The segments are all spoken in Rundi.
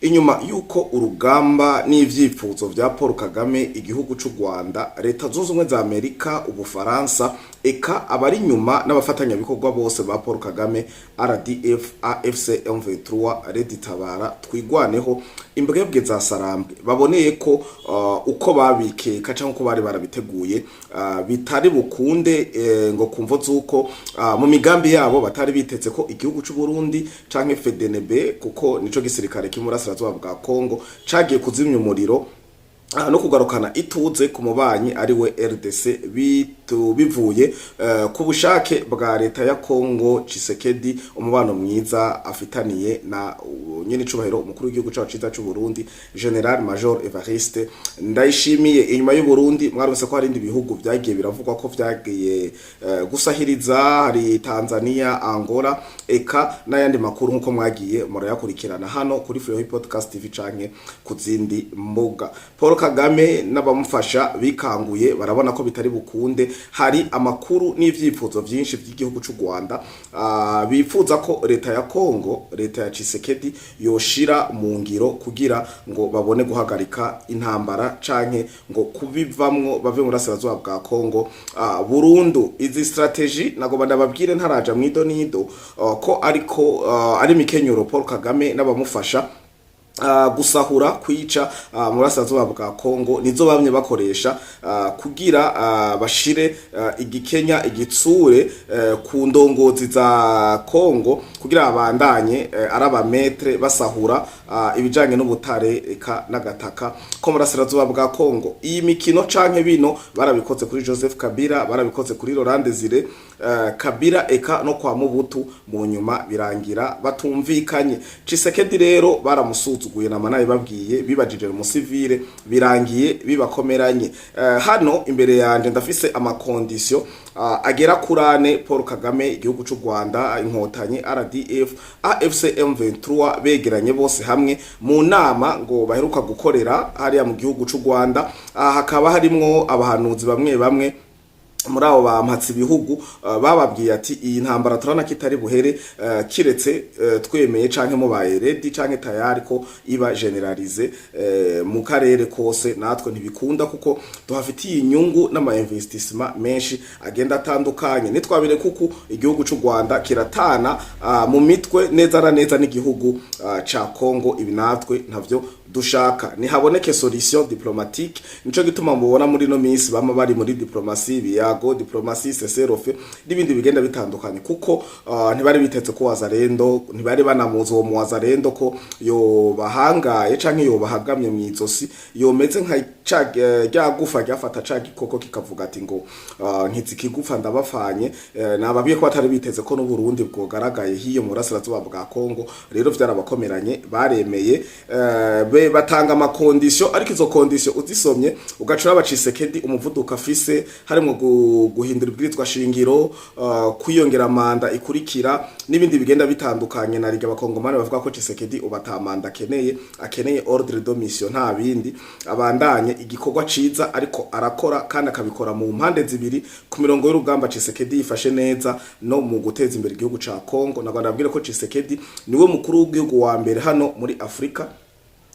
Inyuma y'uko urugamba n'ivyifuzo vya Paul Kagame, igihugu c'u Rwanda, Leta Zunze Ubumwe za Amerika, Ubufaransa, eka abari inyuma n'abafatanyabikorwa bose ba Paul Kagame, RDF, AFC M23, Red Tabara, Twigwaneho, imbwebwe za Sarambwe, baboneye ko uko babikeka canke uko bari barabiteguye bitari bukunde, ngo kumvo z'uko mu migambi yabo batari biteze ko igihugu c'u Burundi canke FDNB, kuko nico gisirikare kimurasirazuba bwa Kongo cagiye kuzimya umuriro no kugarukana ituze ku mubanyi ari we RDC, bivuye ku bushake bwa leta ya Kongo Tshisekedi, umubano mwiza afitaniye na nyene cubahiro umukuru w'igihugu cacu ciza c'u Burundi, General Major Evariste Ndayishimiye. Inyuma y'u Burundi mwarumvise ko hari ibindi bihugu vyagiye biravugwa ko vyagiye gusahiriza, hari Tanzania, Angola, eka n'ayandi makuru nkuko mwagiye murayakurikirana hano kuri Free Podcast TV canke ku zindi mbuga. Paul Kagame n'abamufasha bikanguye barabona ko bitari bukunde. Hari amakuru n'ivyifuzo vyinshi vy'igihugu c'u Rwanda, bifuza ko leta ya Kongo, leta ya Tshisekedi, yoshira mu ngiro kugira ngo babone guhagarika intambara canke ngo kubivamwo, bave mu burasirazuba bwa Kongo burundu. Izi stratégie nagomba ndababwire ntaraja mwido nido, ko ariko ari mikenyuro Paul Kagame n'abamufasha gusahura, kwica mu burasirazuba bwa Kongo, nizo bamye bakoresha kugira bashire igikenya igitsure ku ndongozi za Kongo, kugira babandanye ari aba maîtres basahura ibijanye n'ubutare eka n'agataka ko mu burasirazuba bwa Kongo. Iyi mikino canke bino barabikoze kuri Joseph Kabila, barabikoze kuri Laurent Desire Kabila, eka no kwa Mobutu, mu nyuma birangira batumvikanye. Tshisekedi rero baramusuzuguye na manaye babwiye bibajije mu civile, birangiye bibakomeranye. Hano imbere yanje ndafise ama conditions agera kuri ane Paul Kagame, igihugu c'u Rwanda, Inkotanyi, RDF, AFC M23 begeranye bose hamwe mu nama ngo baheruka gukorera hariya mu gihugu c'u Rwanda. Hakaba harimwo abahanuzi bamwe bamwe muri abo bampatse ibihugu, bababwiye ati: "Iyi ntambara turabona ko itari buhere kiretse twemeye canke mubaye ready canke tayari ko iba généralisée mu karere kose. Natwe ntibikunda kuko tuhafitiye inyungu n'ama investissement menshi agenda atandukanye. Nitwabire kuku igihugu c'u Rwanda kiratana mu mitwe neza na neza n'igihugu ca Kongo. Ibi natwe ntavyo dushaka, nihaboneke solution diplomatique." Nico gituma mubona muri no minsi bama bari muri diplomatie, biyago, diplomatie, cessez-le-feu n'ibindi bigenda bitandukanye, kuko ntibari biteze ko Wazalendo, ntibari banamuzi uwo mu Wazalendo ko yo bahangaye canke yo bahagamye mw'izosi, yomeze nka ca rya gufa ryafata ca gikoko kikavuga ati ngo nkizi kigufa ndabafanye. Nababwiye ko batari biteze ko n'Uburundi bwogaragaye hiyo mu burasirazuba bwa Kongo. Rero vyarabakomeranye, baremeye be batanga ama conditions, ariko izo conditions uzisomye ugaca uraba Tshisekedi umuvuduko afise, harimwo guhindura ibwirizwa shingiro, kwiyongera manda ikurikira n'ibindi bigenda bitandukanye. Na liga abakongomani bavuga ko Tshisekedi ubu ata manda akeneye, akeneye ordre de mission, nta bindi, abandanye igikorwa ciza ariko arakora, kandi akabikora mu mpande zibiri ku mirongo y'urugamba. Tshisekedi yifashe neza no mu guteza imbere igihugu ca Kongo. Na Rwanda babwire ko Tshisekedi niwe mukuru w'igihugu wa mbere hano muri Afrika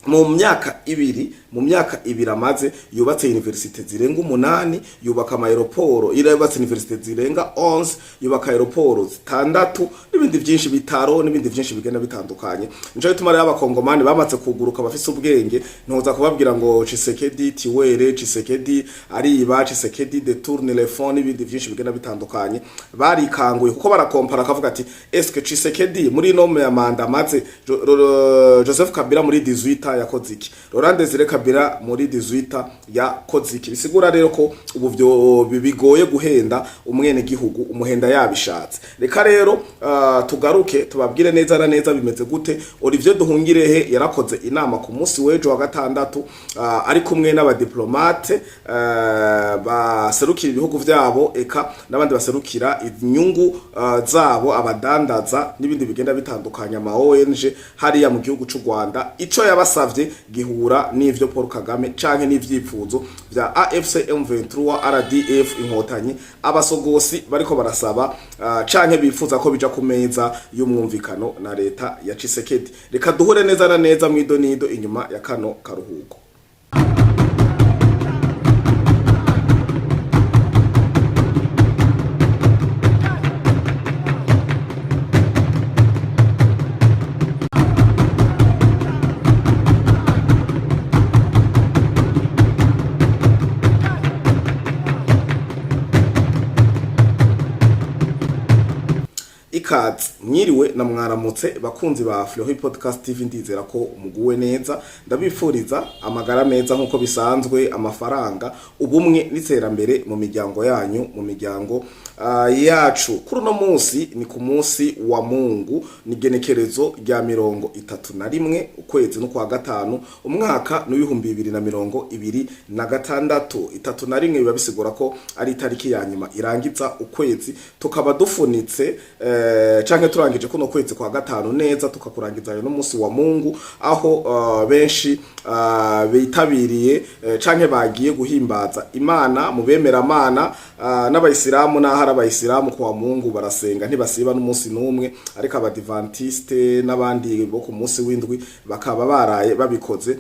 mu myaka 2 amaze yubatse université zirenga 8, yubaka ama aéroports, yubatse université zirenga 11, yubaka aéroports zitandatu n'ibindi byinshi, bitaro n'ibindi byinshi bigenda bitandukanye. Nico gituma rero abakongomani bamaze kuguruka, bafise ubwenge. Ntuza kubabwira ngo Tshisekedi tueur, Tshisekedi ariba, Tshisekedi détourne les fonds n'ibindi byinshi bigenda bitandukanye. Barikanguye kuko barakompara, akavuga ati: "Est-ce que Tshisekedi muri no ya manda amaze, Joseph Kabila muri 18 yakoze iki? Laurent Desire Kabila muri 18 yakoze iki?" Bisigura rero ko ubu vyo bigoye guhenda umwene gihugu, umuhenda yabishatse. Reka rero tugaruke tubabwire neza na neza bimeze gute. Olivier Nduhungirehe yarakoze inama ku munsi w'ejo wa gatandatu, ari kumwe n'aba diplomates baserukira ibihugu vyabo, eka n'abandi baserukira inyungu zabo, abadandaza n'ibindi bigenda bitandukanye, ama ONG hariya mu gihugu c'u Rwanda. Ico yabasavye basavye gihura n'ivyo Paul Kagame canke n'ivyifuzo vya AFC M23 RDF Inkotanyi, abasogosi bariko barasaba canke bifuza ko bija ku meza y'umwumvikano na leta ya Tshisekedi. Reka duhure neza na neza mw'idonido inyuma ya kano karuhuko. Ikaze, mwiriwe na mwaramutse bakunzi ba Fleury Podcast TV. Ndizera ko muguwe neza. Ndabifuriza amagara meza nk'uko bisanzwe, amafaranga, ubumwe n'iterambere mu miryango yanyu, mu miryango yacu. Kuri uno munsi ni ku munsi wa Mungu, ni genekerezo rya 31 ukwezi no kwa gatanu, umwaka n'2026. 31 biba bisigura ko ari itariki ya nyuma irangiza ukwezi, tukaba dufunitse canke turangije kuno kwezi kwa gatanu neza, tukakurangiza no munsi wa Mungu, aho benshi bitabiriye canke bagiye guhimbaza Imana mu bemeramana n'abayisilamu. N'aho ari abayisilamu, kwa Mungu barasenga, ntibasiba n'umunsi n'umwe, ariko abadivantiste n'abandi bo ku munsi w'indwi bakaba baraye babikoze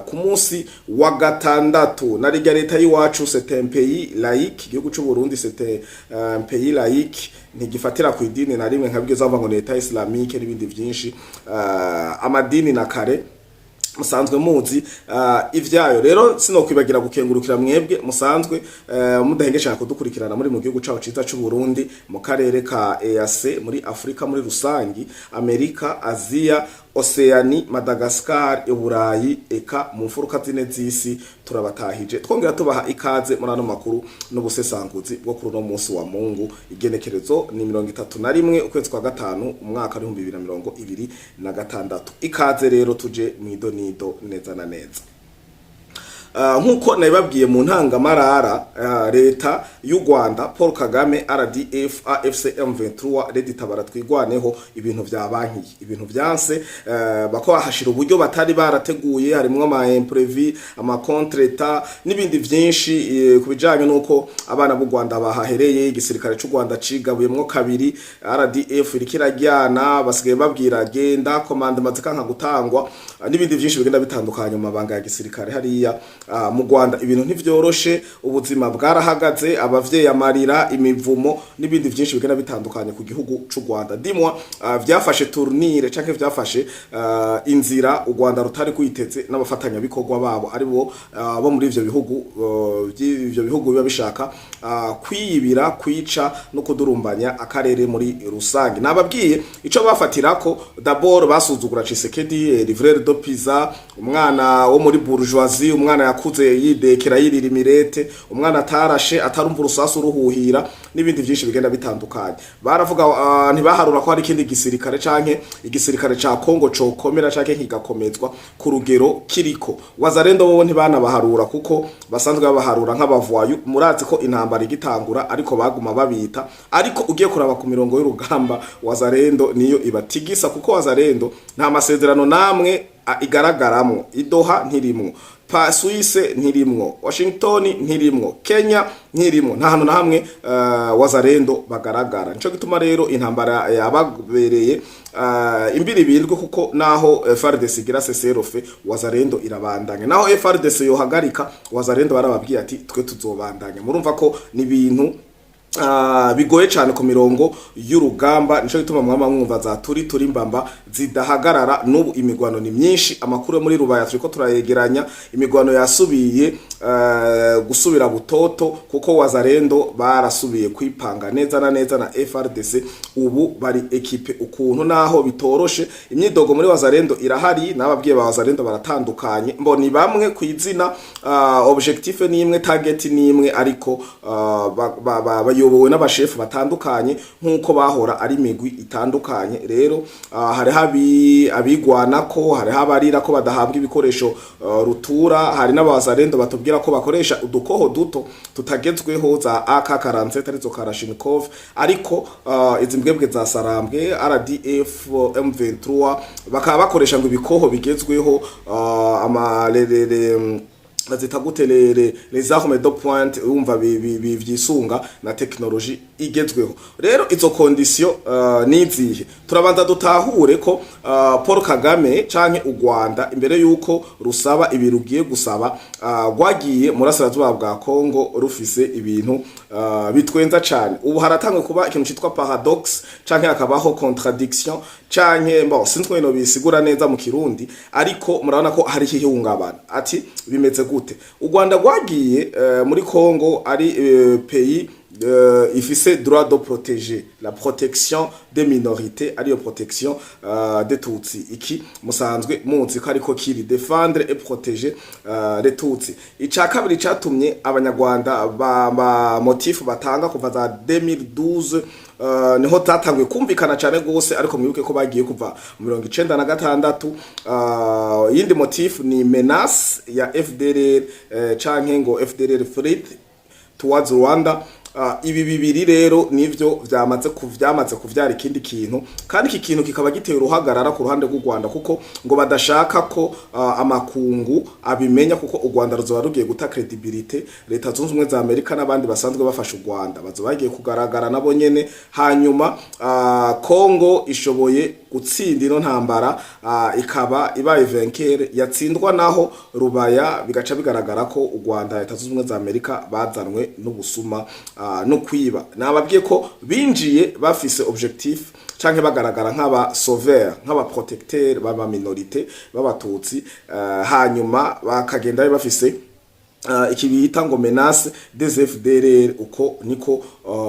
ku munsi wa gatandatu. Na rirya leta y'iwacu, c'est un pays laïque. Igihugu c'u Burundi, c'est un pays laïque, ntigifatira ku idini na rimwe nkabwiza bavuga ngo ni leta islamique n'ibindi vyinshi, amadini na kare musanzwe muzi ivyayo. Rero sinokwibagira gukengurukira mwebwe musanzwe mudahengeshanya kudukurikirana muri mu gihugu caho ciza c'u Burundi, mu karere ka EAC, muri Afrika muri rusangi, Amerika, Aziya, Oceani, Madagascar, Uburayi, eka mu mfuruka zine z'isi. Turabatahije, twongera tubaha ikaze muri ano makuru n'ubusesanguzi bwo kuri uno munsi wa Mungu. Igenekerezo ni 31 ukwezi kwa gatanu, umwaka w'2026. Ikaze rero, tuje mw'idonido neza na neza. Nk'uko nabibabwiye mu ntangamarara, leta y'u Rwanda, Paul Kagame, RDF, AFC M23, Red Tabara, Twigwaneho, ibintu vya banki, ibintu vyanse, bako bahashira uburyo batari barateguye, harimwo ama imprévu, ama contretemps n'ibindi vyinshi ku bijanye nuko abana b'u Rwanda bahahereye. Igisirikare c'u Rwanda cigabuyemwo kabiri, RDF iriko irajyana, basigaye babwira genda, commandement zikanka gutangwa, n'ibindi vyinshi bigenda bitandukanye mu mabanga ya gisirikare hariya mu Rwanda. Ibintu ntivyoroshe, ubuzima bwarahagaze, abavyeyi amarira, imivumo n'ibindi vyinshi bigenda bitandukanye ku gihugu c'u Rwanda. Dimwa vyafashe tournure canke vyafashe inzira u Rwanda rutari kwiteze n'abafatanyabikorwa babo, ari bo bo muri ivyo bihugu, ivyo bihugu biba bishaka kwiyibira, kwica no kudurumbanya akarere muri rusange. Nababwiye ico bafatirako: d'abord basuzugura Tshisekedi, livreur de pizza, umwana wo muri bourgeoisie, umwana yakuze yidekera, yirira imirete, umwana atarashe, atarumva urusasu ruhuhira n'ibindi byinshi bigenda bitandukanye. Baravuga ntibaharura ko hari ikindi gisirikare canke igisirikare ca Kongo cokomera canke kigakomezwa ku rugero kiriko. Wazalendo bobo ntibanabaharura, kuko basanzwe babaharura nk'abavoyu. Murazi ko intambara igitangura ariko baguma babita, ariko ugiye kuraba ku mirongo y'urugamba, Wazalendo niyo ibatigisa, kuko Wazalendo nta masezerano namwe igaragaramwo. Idoha ntirimwo, pa Suisse ntirimwo, Washington ntirimwo, Kenya ntirimwo, nta hantu na hamwe Wazalendo bagaragara. Nico gituma rero intambara yababereye imbiri bindwe, kuko naho FARDC igira cessez-le-feu, Wazalendo irabandanya. Naho FARDC yohagarika, Wazalendo barababwiye ati twe tuzobandanya. Murumva ko ni ibintu bigoye cyane ku mirongo y'urugamba. Nico gituma mwama mwumva za turi mbamba zidahagarara. N'ubu imigwano ni myinshi. Amakuru yo muri Rubaya turiko turayegeranya. Imigwano yasubiye gusubira butoto, kuko Wazalendo barasubiye kwipanga neza na neza na FARDC. Ubu bari équipés ukuntu, naho bitoroshe. Imyidogo muri Wazalendo irahari. Nababwiye, ba Wazalendo baratandukanye, mboni bamwe ku izina, objectif ni imwe, target ni imwe, ariko Bayobowe n'abashefu batandukanye nk'uko bahora ari imigwi itandukanye. Rero hariho abigwanako, hariho abarira ko badahabwa ibikoresho rutura, hari n'abazarendo batubwira ko bakoresha udukoho duto tutagezweho za AK47, arizo Kalashnikov. Ariko izi mbwebwe za Sarambwe, RDF, M23, bakaba bakoresha ngo ibikoho bigezweho, ama le bazita gute, les armes de pointe, urumva vyisunga na technologie igezweho. Rero izo condition nizihe? Turabanza dutahure ko Paul Kagame canke u Rwanda, imbere yuko rusaba ibi rugiye gusaba, rwagiye murasirazuba bwa Congo rufise ibintu bitwenza cane. Ubu haratangwe kuba ikintu citwa paradoxe, canke hakabaho contradiction, canke bon, sinzi no bisigura neza mu Kirundi, ariko murabona ko hari ihungabana. Ati bimeze gute? U Rwanda rwagiye muri Congo ari pays ifise droit de protéger, la protection des minorités, ariyo protection des Tutsi. Iki musanzwe muzi ko ariko kiri défendre et protéger les Tutsi. Ica kabiri catumye Abanyarwanda ba motif batanga kuva za 2012, niho tatanguye kumvikana cyane gose, ariko mwibuke ko bagiye kuva mu 96. Yindi motif ni menace ya FDLR, canke ngo FDLR threat towards Rwanda. Ibi bibiri rero nivyo vyamaze kuvyara ikindi kintu, kandi iki kintu kikaba giteye uruhagarara ku ruhande rw'u Rwanda, kuko ngo badashaka ko amakungu abimenya, kuko u Rwanda ruzoba rugiye guta crédibilité. Leta Zunze Ubumwe za Amerika n'abandi basanzwe bafasha u Rwanda bazoba bagiye kugaragara nabo nyene. Hanyuma Congo ishoboye gutsinda ino ntambara, ikaba ibaye vainqueur, yatsindwa naho Rubaya, bigaca bigaragara ko u Rwanda, Leta Zunze Ubumwe za Amerika bazanwe n'ubusuma no kwiba. Nababwiye ko binjiye bafise objectif canke bagaragara nk'aba sauveur, nk'aba protecteur b'aba minorité b'Abatutsi, hanyuma bakagenda bafise iki bita ngo menace des FDLR. Uko niko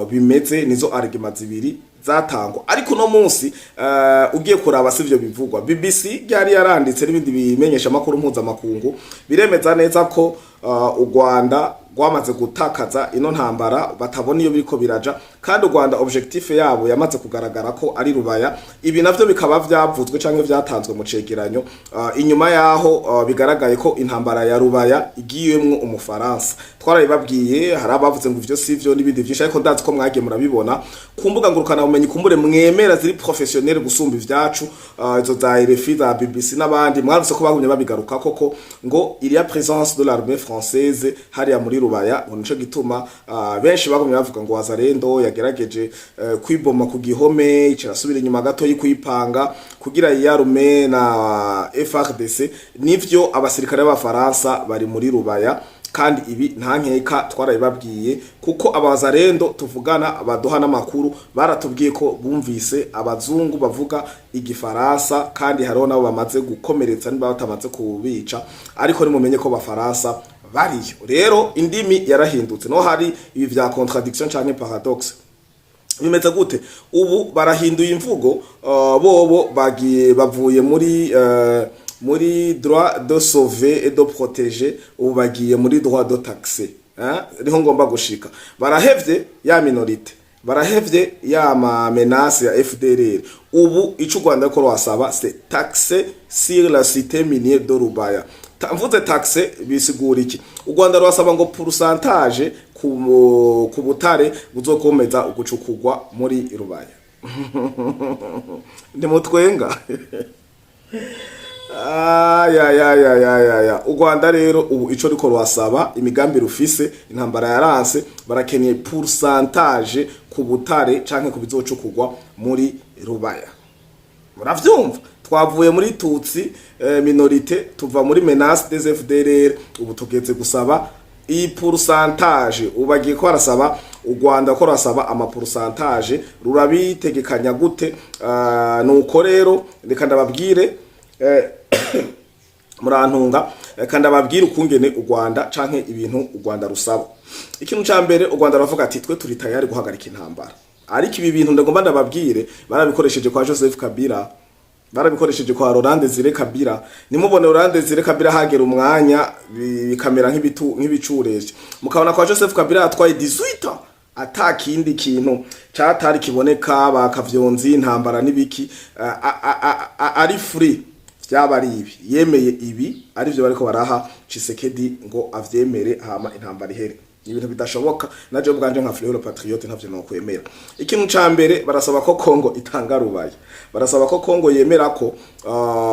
bimeze, nizo argument zibiri zatangwa. Ariko uno munsi ugiye kuraba sivyo bivugwa. BBC ryari yaranditse n'ibindi bimenyesha makuru mpuzamakungu biremeza neza ko u Rwanda rwamaze gutakaza ino ntambara, batabona iyo biriko biraja, kandi u Rwanda objectif yabo yamaze kugaragara ko ari Rubaya. Ibi navyo bikaba vyavuzwe canke vyatanzwe mu cegeranyo inyuma yaho bigaragaye ko intambara ya Rubaya igiyemwo Umufaransa. Twarabibabwiye, hari abavuze ngo ivyo sivyo n'ibindi vyinshi, ariko ndazi ko mwagiye murabibona ku mbuga ngurukana bumenyi, kumbure mwemera ziri professionnel gusumba ivyacu, izo za RFI, za BBC n'abandi. Mwaruse ko bagumye babigaruka koko ngo il y a présence de l'armée française hariya muri Rubaya, ngo nico gituma benshi bagumye bavuga ngo Wazalendo yagerageje kwiboma ku gihome, icirasubira inyuma gato yikwipanga kugira yiyarume na FARDC. Nivyo, abasirikare b'Abafaransa bari muri Rubaya, kandi ibi nta nkeka, twarabibabwiye, kuko Abazarendo tuvugana baduha n'amakuru baratubwiye ko bumvise abazungu bavuga Igifaransa, kandi hariho nabo bamaze gukomeretsa niba batamaze kubica, ariko nimumenye ko Abafaransa bariyo. Rero indimi yarahindutse, no hari ibi vya contradiction canke paradoxe. Bimeze gute? Ubu barahinduye imvugo, bobo bagiye bavuye muri droit de sauver et de protéger, ubu bagiye muri droit de taxer, hein? Niho ngomba gushika. Barahevye ya minorité, barahevye ya ma menace ya FDLR. Ubu ico u Rwanda ko rwasaba, c'est taxe sur la cité minière de Rubaya. Mvuze taxe bisigura iki? U Rwanda rwasaba ngo pourcentage ku butare buzokomeza gucukugwa muri Rubaya. Ndimutwenga. Ayayayayaya, u Rwanda rero ubu ico riko rwasaba, imigambi rufise, intambara yaranse, barakeneye pourcentage ku butare canke ku bizocukugwa muri Rubaya. Muravyumva, twavuye muri Tutsi minorité, tuva muri menace des FDLR, ubu tugeze gusaba iyi pourcentage. Ubu bagiye ko barasaba, u Rwanda ko rurasaba ama pourcentage, rurabitegekanya gute? Nuko rero reka ndababwire, murantunga, reka ndababwire ukungene u Rwanda canke ibintu u Rwanda rusaba. Ikintu ca mbere, u Rwanda ruravuga ati twe turi tayari guhagarika intambara. Ariko ibi bintu ndagomba ndababwire, barabikoresheje kwa Joseph Kabila, barabikoresheje kwa Laurent Desire Kabila. Nimubone Laurent Desire Kabila hagera umwanya bikamera nk'ibitu, nk'ibicureshe, mukabona kwa Joseph Kabila yatwaye 18 ans. Ata kindi kintu catari kiboneka, bakavyonzi intambara n'ibiki, ari free, vyaba ari ibi yemeye, ibi ari byo bariko baraha Tshisekedi ngo avyemere, hama intambara ihere. Ni ibintu bidashoboka. Naje ubwanje nka Fleur Patriote ntavyo nokwemera. Ikintu ca mbere, barasaba ko Kongo itanga Rubaya. Barasaba ko Kongo yemera ko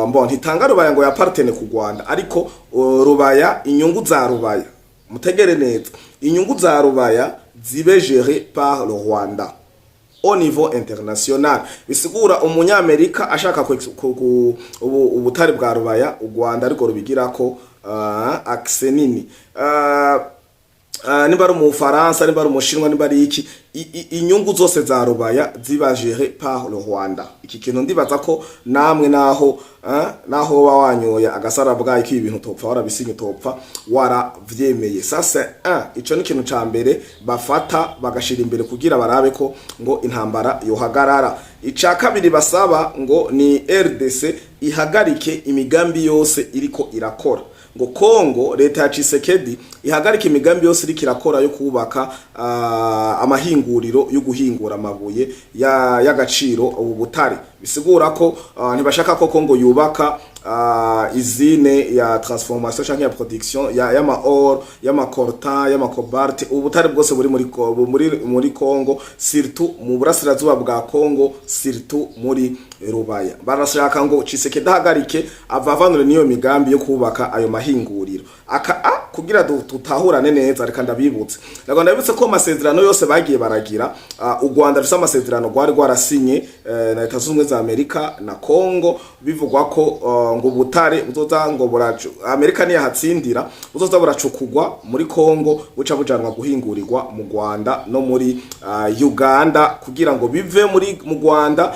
mbon ntitanga Rubaya ngo y'appartienne ku Rwanda, ariko Rubaya, inyungu za Rubaya, mutegere neza, inyungu za Rubaya zibe gérées par le Rwanda au niveau international. Bisigura umunyamerika ashaka ubutare bwa Rubaya, u Rwanda ariko rubigirako accès nini. Nimba ari umufaransa, nimba ari umushinwa, nimba ari iki, inyungu zose za Rubaya ziba gérées par le Rwanda. Iki kintu ndibaza ko namwe naho wa wanyoye agasara bwayi ko ibintu topfa warabisinye, topfa waravyemeye. Ça c'est un, ico ni ikintu ca mbere bafata bagashira imbere kugira barabe ko ngo intambara yohagarara. Ica kabiri basaba ngo ni RDC ihagarike imigambi yose iriko irakora, ngo Kongo, leta ya Tshisekedi ihagarike imigambi yose iriko irakora yo kubaka amahinguriro yo guhingura amabuye y'agaciro, ubu butare. Bisigura ko ntibashaka ko Kongo yubaka usine ya transformation canke ya production ya y'ama or, y'ama coltan, y'ama cobalt, ubutare bwose buri muri Kongo, surtout mu burasirazuba bwa Kongo, surtout muri Rubaya. Barashaka ngo Tshisekedi ahagarike, avavanure niyo migambi yo kubaka ayo mahinguriro. Aka a kugira tutahurane neza, reka ndabibutse, ndago ndabibutse ko amasezerano yose bagiye baragira, u Rwanda rufise amasezerano rwari rwarasinye na Leta Zunze Ubumwe za Amerika na Kongo, bivugwa ko ngo ubutare buzoza ngo buracu, Amerika niyahatsindira, buzoza buracukugwa muri Kongo, buca bujanwa guhingurirwa mu Rwanda no muri Uganda, kugira ngo bive muri mu Rwanda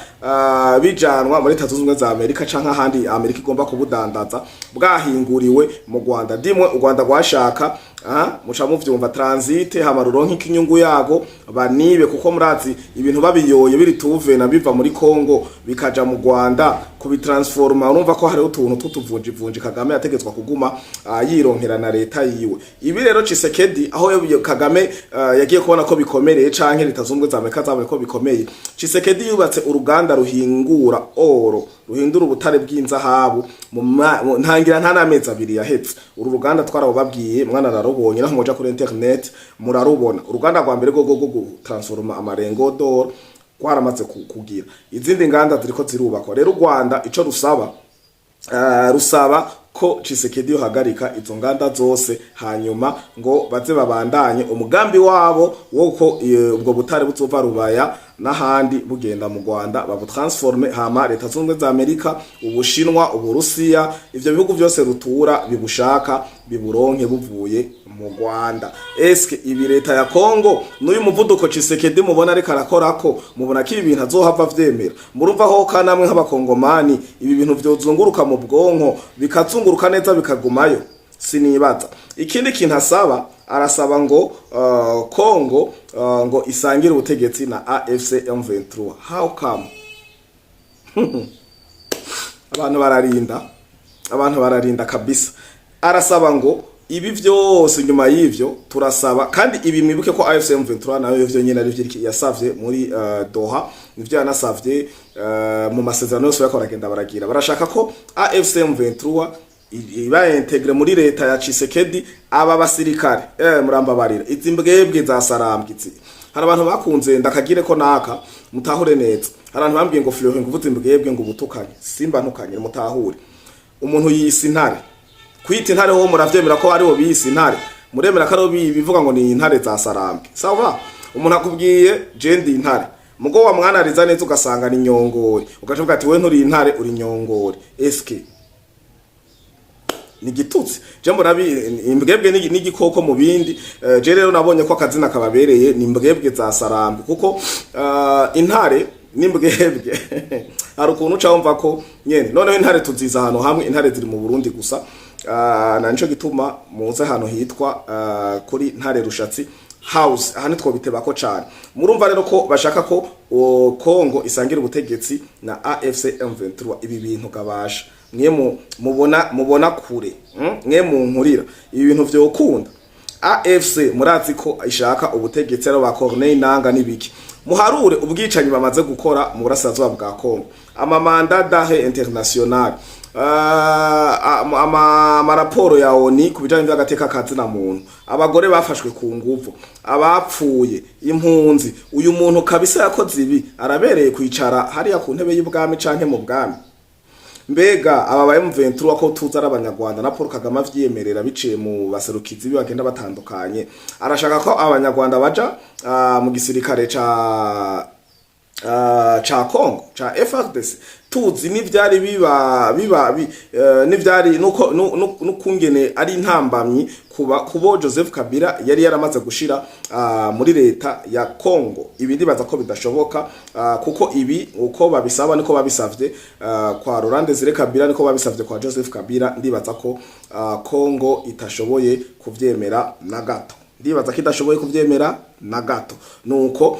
bijanwa muri Leta Zunze Ubumwe za Amerika canke ahandi Amerika igomba kubudandaza bwahinguriwe mu Rwanda. Dimwe u Rwanda rwashaka, muca muvyumva, transit, hama ruronke ikinyungu yago banibe, kuko murazi ibintu babiyoye biri tuvena biva muri Kongo bikaja mu Rwanda kubitransforma, urumva ko hariho utuntu tw'utuvunjivunji Kagame yategetswa kuguma yironkera na leta yiwe. Ibi rero Tshisekedi, aho Kagame yagiye kubona ko bikomereye, canke Leta Zunze Ubumwe za Amerika zabonye ko bikomeye, Tshisekedi yubatse uruganda ruhingura or, ruhindura ubutare bw'inzahabu ntangira nta n'amezi 2 yahetse. Uru ruganda twarababwiye, mwana nararubonye, naho muja kuri internet murarubona. Uruganda rwa mbere rwo gutransforma ama lingots d'or rwaramaze kugira, izindi nganda ziriko zirubakwa. Rero u Rwanda ico rusaba, rusaba ko Tshisekedi yohagarika izo nganda zose, hanyuma ngo baze babandanye umugambi wabo woko ubwo butare buzova Rubaya n'ahandi bugenda mu Rwanda, babutransforme, hama Leta Zunze Ubumwe za Amerika, Ubushinwa, Uburusiya, ivyo bihugu byose rutura bibushaka biburonke buvuye mu Rwanda. Eske ibi leta ya Kongo n'uyu muvuduko Tshisekedi mubona ariko arakorako, mubona ko ibi bintu azohava vyemera? Murumva ho kanamwe nk'abakongomani ibi bintu vyozunguruka mu bwonko, bikazunguruka neza, bikagumayo? Sinibaza. Ikindi kintu asaba, arasaba ngo Kongo ngo isangire ubutegetsi na AFC M23. How come? Abantu bararinda, abantu bararinda kabisa. Arasaba ngo ibi vyose, nyuma y'ivyo turasaba kandi ibi, mwibuke ko AFC M23 nayo vyo nyene ari vyo yasavye muri Doha, nivyo yanasavye mu masezerano yose bariko baragenda baragira. Barashaka ko AFC M23 iba intégrée muri leta ya Tshisekedi. Aba basirikare, murambabarira, izi mbwebwe za Sarambwe izi, hari abantu bakunze ndakagire ko naka mutahure neza. Hari abantu bambwiye ngo Fleury, ngo uvuze imbwebwe ngo ubutukanye. Simba ntukanye, mutahure. Umuntu yise intare, kwita intare ho muravyemera ko aribo bise intare? Muremera ko aribo bivuga ngo ni intare za Sarambwe? Sawa, umuntu akubwiye je ndi intare, mugo wa mwanariza neza ugasanga ni nyongori, ugaca uvuga ati we nturi intare, uri nyongori. Eske ni igitutsi? Je mbona imbwebwe n'igikoko mu bindi. Je rero nabonye ko akazina kababereye ni imbwebwe za Sarambwe, kuko intare n'imbwebwe hari ukuntu uca wumva ko nyene. Noneho intare tuziza ahantu hamwe, intare ziri mu Burundi gusa. Na nico gituma muze ahantu hitwa kuri Ntare Rushatsi House, aha nitwo cane. Murumva rero ko bashaka ko Kongo isangira ubutegetsi na AFC M23. Ibi bintu gabasha mwe mubona kure, Mwe munkurira ibi bintu vyokunda. AFC murazi ko ishaka ubutegetsi, ari ba Corneille Nanga n'ibiki. Muharure ubwicanyi bamaze gukora mu burasirazuba bwa Congo, ama mandat d'arrêt international, amaraporo ya ONU ku bijanye vy'agateka kazina muntu, abagore bafashwe ku nguvu, abapfuye, impunzi. Uyu muntu kabisa yakoze ibi, arabereye kwicara hariya ku ntebe y'ubwami canke mu bwami? Mbega aba ba M23 ko tuza ari Abanyarwanda, na Paul Kagame avyiyemerera biciye mu baserukizi bi bagenda batandukanye, arashaka ko Abanyarwanda baja mu gisirikare ca Congo, ca FARDC? Tuzi n'ivyari biba biba bi, n'ivyari nuko nukungene ari intambamyi kuba kubo Joseph Kabila yari yaramaze gushira muri leta ya Congo. Ibi ndibaza ko bidashoboka, kuko ibi uko babisaba niko babisavye kwa Laurent Desire Kabila, niko babisavye kwa Joseph Kabila. Ndibaza ko Congo itashoboye kuvyemera na gato, ndibaza ko idashoboye kuvyemera na gato. Nuko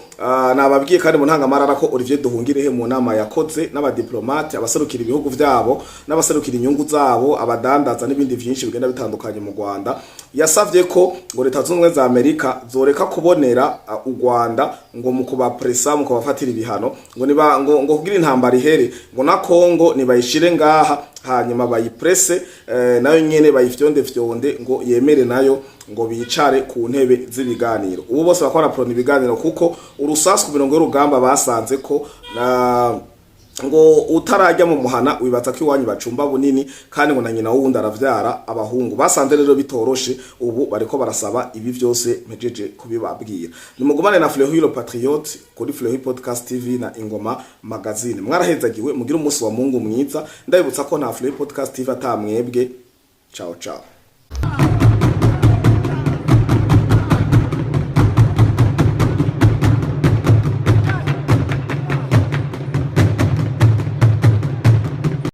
nababwiye kandi mu ntangamarara ko Olivier Duhungirehe mu nama yakoze n'abadiplomate, abaserukira ibihugu vyabo n'abaserukira inyungu zabo, abadandaza n'ibindi vyinshi bigenda bitandukanye mu Rwanda, yasavye ko ngo Leta Zunze Ubumwe za Amerika zoreka kubonera u Rwanda ngo mu kubapresa, mu kubafatira ibihano, ngo niba ngo kugira intambara ihere, ngo na Congo nibayishire ngaha, hanyuma bayiprese nayo nyene bayifyonde fyonde ngo yemere nayo ngo bicare ku ntebe z'ibiganiro. Ubu bose bakora prona ibiganiro, kuko urusasu ku mirongo y'urugamba basanze ko na ngo utarajya mu muhana wibaza ko iwanyu bacumba bunini, kandi ngo na nyina wundi aravyara abahungu. Basanze rero bitoroshe, ubu bariko barasaba ibi vyose mpejeje kubibabwira. Nimugumane na Fleury le Patriote kuri Fleury Podcast TV na Ingoma Magazine. Mwarahezagiwe, mugire umunsi wa Mungu mwiza. Ndabibutsa ko nta Fleury Podcast TV atamwebwe. Ciao ciao.